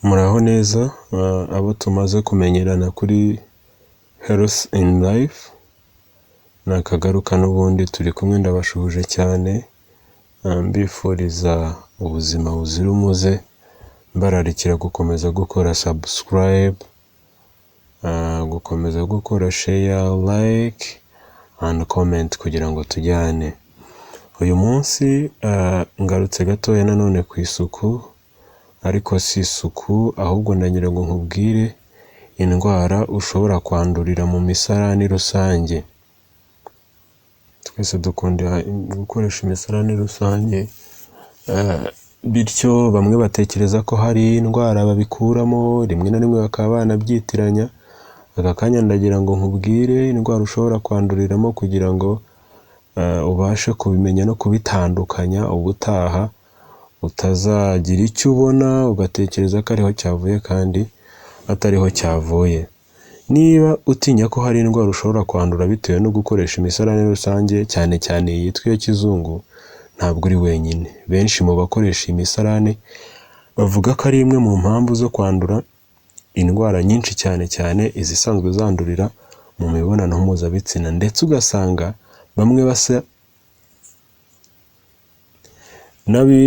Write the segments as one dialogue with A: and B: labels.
A: Muraho neza abo tumaze kumenyerana kuri Health in Life, nakagaruka n'ubundi turi kumwe. Ndabashuhuje cyane, mbifuriza ubuzima buzira umuze, mbararikira gukomeza gukora subscribe, gukomeza gukora share, like and comment kugira ngo tujyane. Uyu munsi ngarutse gatoya nanone ku isuku, ariko si isuku, ahubwo ndagira ngo nkubwire indwara ushobora kwandurira mu misarani rusange. Twese dukunda gukoresha imisarani rusange, bityo bamwe batekereza ko hari indwara babikuramo, rimwe na rimwe bakaba banabyitiranya. Aka kanya ndagira ngo nkubwire indwara ushobora kwanduriramo kugira ngo ubashe kubimenya no kubitandukanya, ubutaha utazagira icyo ubona ugatekereza ko ariho cyavuye kandi atariho cyavuye. Niba utinya ko hari indwara ushobora kwandura bitewe no gukoresha imisarani rusange, cyane cyane yitwa iya kizungu, ntabwo uri wenyine. Benshi mu bakoresha iyi misarane bavuga ko ari imwe mu mpamvu zo kwandura indwara nyinshi, cyane cyane izisanzwe zandurira mu mibonano mpuzabitsina, ndetse ugasanga bamwe basa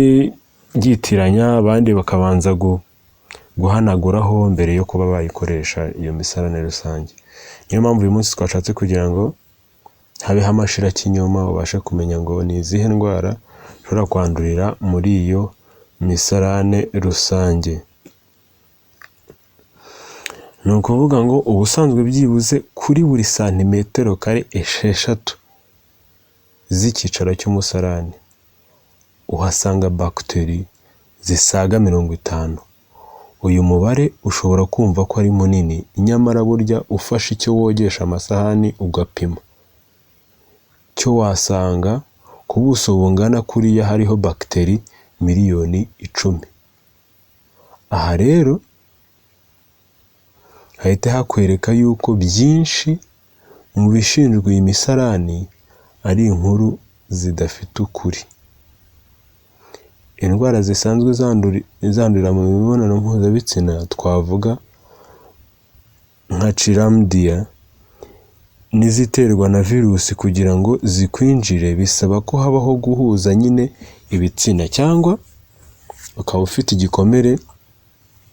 A: n'abibyitiranya, abandi bakabanza guhanaguraho mbere yo kuba bayikoresha iyo misarane rusange. Niyo mpamvu uyu munsi twashatse kugira ngo habeho amashirakinyoma, ubashe kumenya ngo ni izihe ndwara ushobora kwandurira muri iyo misarane rusange. Ni ukuvuga ngo ubusanzwe byibuze kuri buri santimetero kare 6 z'icyicaro cy'umusarani uhasanga bagiteri zisaga 50. Uyu mubare ushobora kumva ko ari munini, nyamara burya ufashe icyo wogesha amasahani ugapima cyo, wasanga ku buso bungana kuriya hariho bagiteri 10,000,000. Aha rero hahita hakwereka yuko byinshi mu bishinjwa iyi misarani ari inkuru zidafite ukuri. Indwara zisanzwe zandurira mu mibonano mpuzabitsina twavuga nka chlamydia n'iziterwa na virusi. Kugira ngo zikwinjire bisaba ko habaho guhuza nyine ibitsina, cyangwa ukaba ufite igikomere,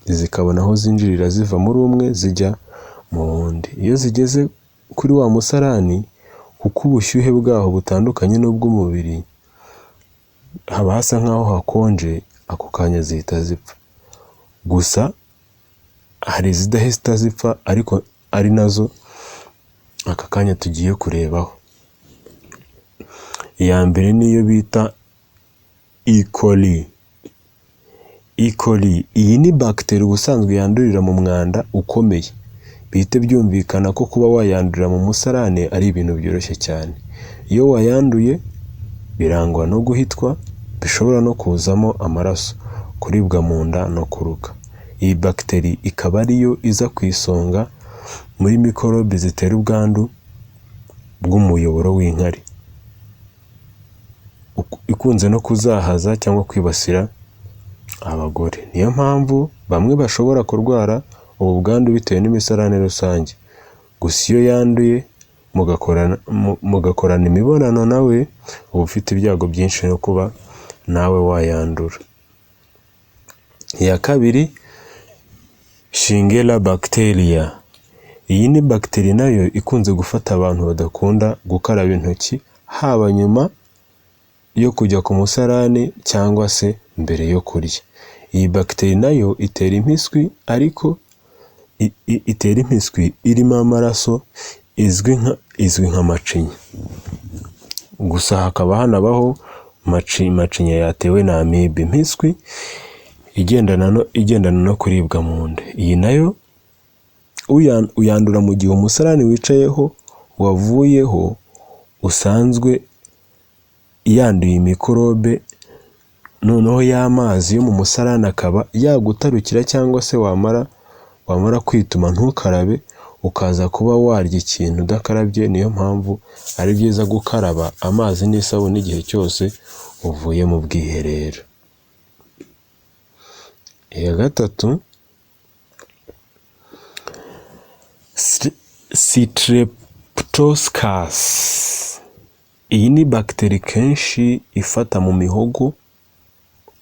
A: zikabona aho zinjirira ziva muri umwe zijya mu wundi. Iyo zigeze kuri wa musarani, kuko ubushyuhe bwaho butandukanye n'ubw'umubiri, haba hasa nk'aho hakonje, ako kanya zihita zipfa. Gusa hari izidahita zipfa, ariko ari nazo aka kanya tugiye kurebaho. Iya mbere niyo bita E. coli. E. coli, iyi ni bagiteri ubusanzwe yandurira mu mwanda ukomeye. Bihite byumvikana ko kuba wayandurira mu musarane ari ibintu byoroshye cyane. Iyo wayanduye birangwa no guhitwa, bishobora no kuzamo amaraso, kuribwa mu nda no kuruka. Iyi bagiteri ikaba ariyo iza ku isonga muri mikorobe zitera ubwandu bw'umuyoboro w'inkari, ikunze no kuzahaza cyangwa kwibasira abagore. Niyo mpamvu bamwe bashobora kurwara ubu bwandu bitewe n'imisarane rusange. Gusa iyo yanduye mugakorana imibonano nawe, uba ufite ibyago byinshi no kuba nawe wayandura. Iya kabiri, Shigella bacteria. Iyi ni bagiteri nayo ikunze gufata abantu badakunda gukaraba intoki, haba nyuma yo kujya ku musarani cyangwa se mbere yo kurya. Iyi bagiteri nayo itera impiswi, ariko itera impiswi irimo amaraso, izwi nka macinya. Gusa hakaba hanabaho macinya yatewe na amibe, impiswi igendana no kuribwa mu nda. Iyi nayo uyandura mu gihe umusarani wicayeho wavuyeho usanzwe yanduye mikorobe, noneho y'amazi yo mu musarani akaba yagutarukira, cyangwa se wamara kwituma ntukarabe, ukaza kuba warya ikintu udakarabye. Niyo mpamvu ari byiza gukaraba amazi n'isabune igihe cyose uvuye mu bwiherero. Iya gatatu Streptococcus, iyi ni bagiteri kenshi ifata mu mihogo,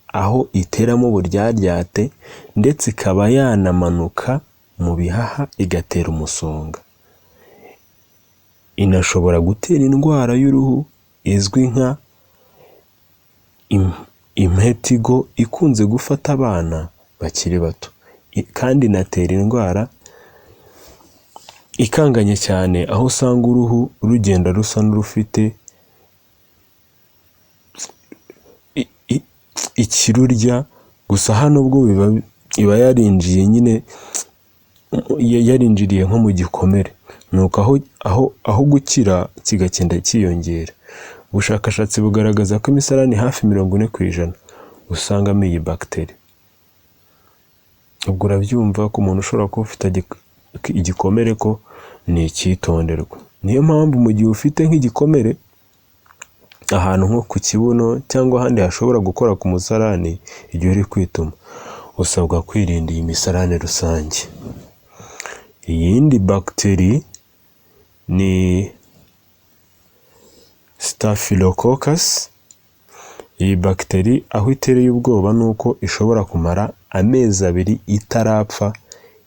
A: aho iteramo uburyaryate ndetse ikaba yanamanuka mu bihaha igatera umusonga. Inashobora gutera indwara y'uruhu izwi nka impetigo ikunze gufata abana bakiri bato, kandi inatera indwara ikanganye cyane, aho usanga uruhu rugenda rusa n'urufite ikirurya. Gusa hano ubwo iba yarinjiye nyine, yarinjiriye nko mu gikomere, nuko aho gukira kigagenda cyiyongera. Ubushakashatsi bugaragaza ko imisarani hafi 40% usangamo iyi bagiteri. Ubwo urabyumva ko umuntu ushobora kuba ufite igikomere ko ni icyitonderwa. Niyo mpamvu mu gihe ufite nk'igikomere ahantu nko ku kibuno cyangwa ahandi hashobora gukora ku musarani igihe uri kwituma, usabwa kwirinda iyi misarane rusange. Iyindi bagiteri ni Staphylococcus. Iyi bagiteri aho itereye ubwoba ni uko ishobora kumara amezi 2 itarapfa,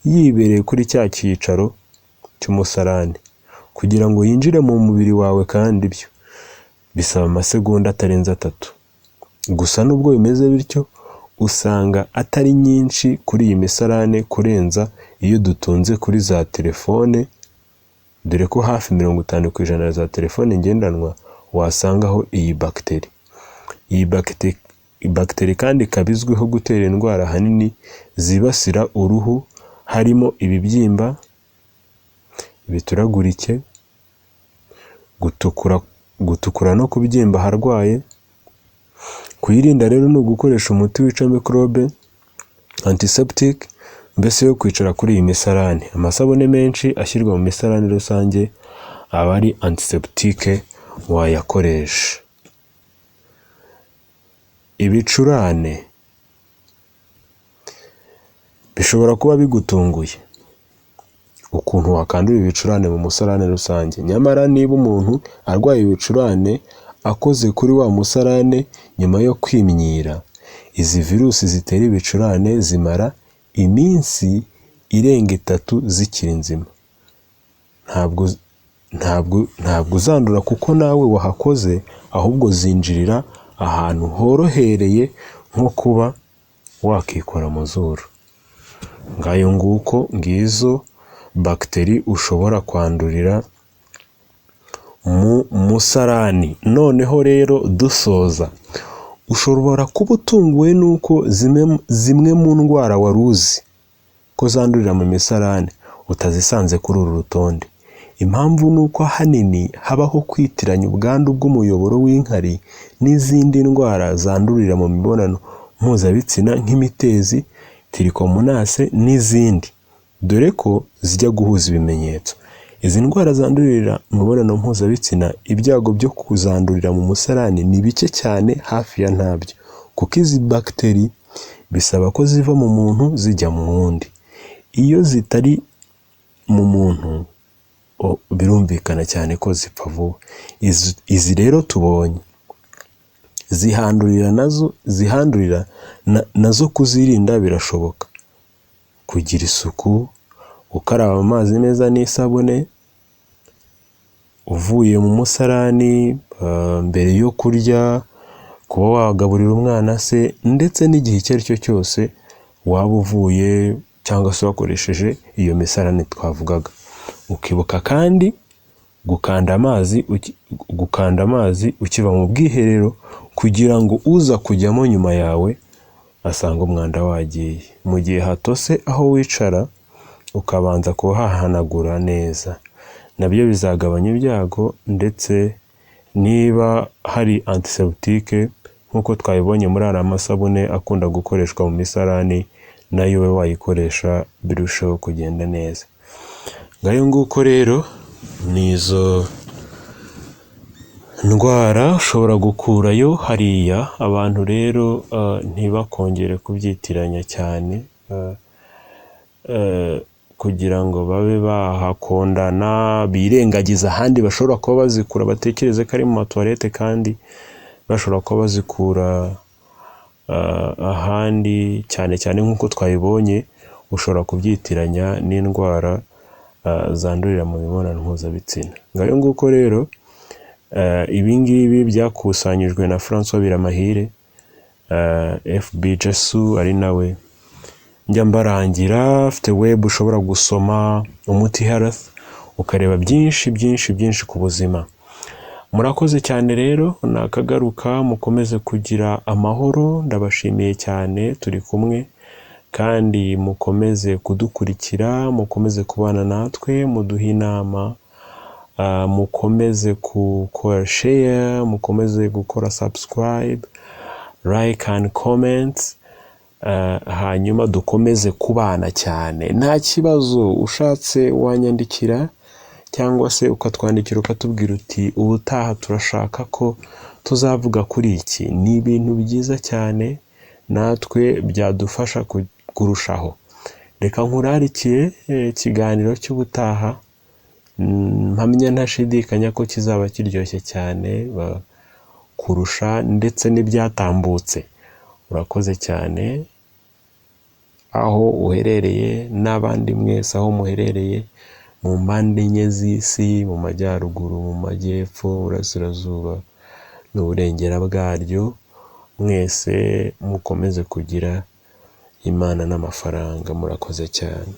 A: yibereye kuri cya cyicaro cy'umusarani. Kugira ngo yinjire mu mubiri wawe kandi byo bisaba amasegonda atarenze 3. Gusa nubwo bimeze bityo, usanga atari nyinshi kuri iyi misarane kurenza iyo dutunze kuri za telefone, dore ko hafi 50% za telefone ngendanwa wasangaho iyi bagiteri. Iyi bagiteri kandi ikaba izwiho gutera indwara ahanini zibasira uruhu, harimo ibibyimba, ibituragurike, gutukura no kubyimba aharwaye. Kuyirinda rero ni ugukoresha umuti wica mikorobe, antiseptic, mbese yo kwicara kuri iyi misarane. Amasabune menshi ashyirwa mu misarane rusange aba ari antiseptique, wayakoresha. Ibicurane bishobora kuba bigutunguye ukuntu wakandura ibicurane mu musarane rusange. Nyamara niba umuntu arwaye ibicurane akoze kuri wa musarane nyuma yo kwimyira, izi virusi zitera ibicurane zimara iminsi irenga 3 zikiri nzima. Ntabwo uzandura kuko nawe wahakoze, ahubwo zinjirira ahantu horohereye nko kuba wakikora mu zuru. Ngayo nguko, ngizo bagiteri ushobora kwandurira mu musarani. Noneho rero dusoza, ushobora kuba utunguwe n'uko zimwe mu ndwara wari uzi ko zandurira mu misarane utazisanze kuri uru rutonde. Impamvu ni uko ahanini habaho kwitiranya ubwandu bw'umuyoboro w'inkari n'izindi ndwara zandurira mu mibonano mpuzabitsina nk'imitezi, trichomonas n'izindi, dore ko zijya guhuza ibimenyetso. Izi ndwara zandurira mu mibonano mpuzabitsina, ibyago byo kuzandurira mu musarani ni bike cyane, hafi ya ntabyo, kuko izi bagiteri bisaba ko ziva mu muntu zijya mu wundi. Iyo zitari mu muntu birumvikana cyane ko zipfa vuba. Izi rero tubonye zihandurira nazo, zihandurira nazo kuzirinda birashoboka. Kugira isuku, gukaraba amazi meza n'isabune uvuye mu musarani, mbere yo kurya, kuba wagaburira umwana se, ndetse n'igihe icyo ari cyo cyose waba uvuye cyangwa se wakoresheje iyo misarane twavugaga. Ukibuka kandi gukanda amazi ukiva mu bwiherero, kugira ngo uza kujyamo nyuma yawe asange umwanda wagiye. Mu gihe hatose aho wicara, ukabanza kuhahanagura neza, nabyo bizagabanya ibyago. Ndetse niba hari antiseptique nk'uko twabibonye muri ariya masabune akunda gukoreshwa mu misarani, nayo ube wayikoresha birusheho kugenda neza. Ngayo nguko rero, ni izo ndwara ushobora gukurayo hariya. Abantu rero ntibakongere kubyitiranya cyane. kugira ngo babe bahakondana, birengagiza ahandi bashobora kuba bazikura, batekereze ko ari mu matuwarete kandi bashobora kuba bazikura ahandi, cyane cyane nk'uko twabibonye ushobora kubyitiranya n'indwara zandurira mu mibonano mpuzabitsina. Ngayo nguko rero, ibi ngibi byakusanyijwe na Francois Biramahire FB Jesu, ari nawe njya mbarangira, afite web ushobora gusoma Umuti Health, ukareba byinshi byinshi byinshi ku buzima. Murakoze cyane rero, nakagaruka, mukomeze kugira amahoro, ndabashimiye cyane, turi kumwe kandi mukomeze kudukurikira, mukomeze kubana natwe, muduhe inama, mukomeze gukora share, mukomeze gukora subscribe, like and comment, hanyuma dukomeze kubana cyane. Nta kibazo, ushatse wanyandikira cyangwa se ukatwandikira ukatubwira uti ubutaha turashaka ko tuzavuga kuri iki. Ni ibintu byiza cyane natwe byadufasha kurushaho. Reka nkurarikiye ikiganiro cy'ubutaha, mpamya ntashidikanya ko kizaba kiryoshye cyane kurusha ndetse n'ibyatambutse. Urakoze cyane aho uherereye n'abandi mwese aho muherereye mu mpande enye z'isi, mu majyaruguru, mu majyepfo, uburasirazuba n'uburengera bwaryo, mwese mukomeze kugira Imana n'amafaranga, murakoze cyane.